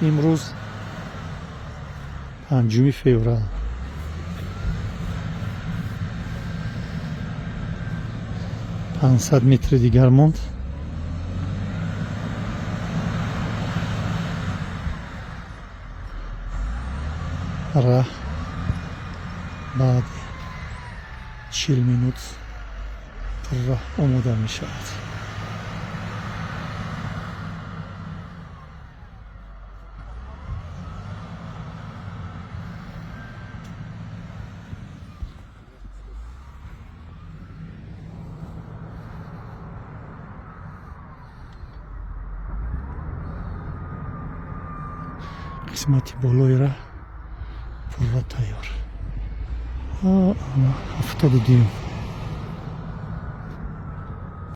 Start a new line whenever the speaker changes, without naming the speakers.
Имрӯз 5 феврал. 500 метри дигар монд. Раҳ баъди 40 минут пурра омода мешавад. Қисмати болои раҳ пурра тайёр. 72-юм.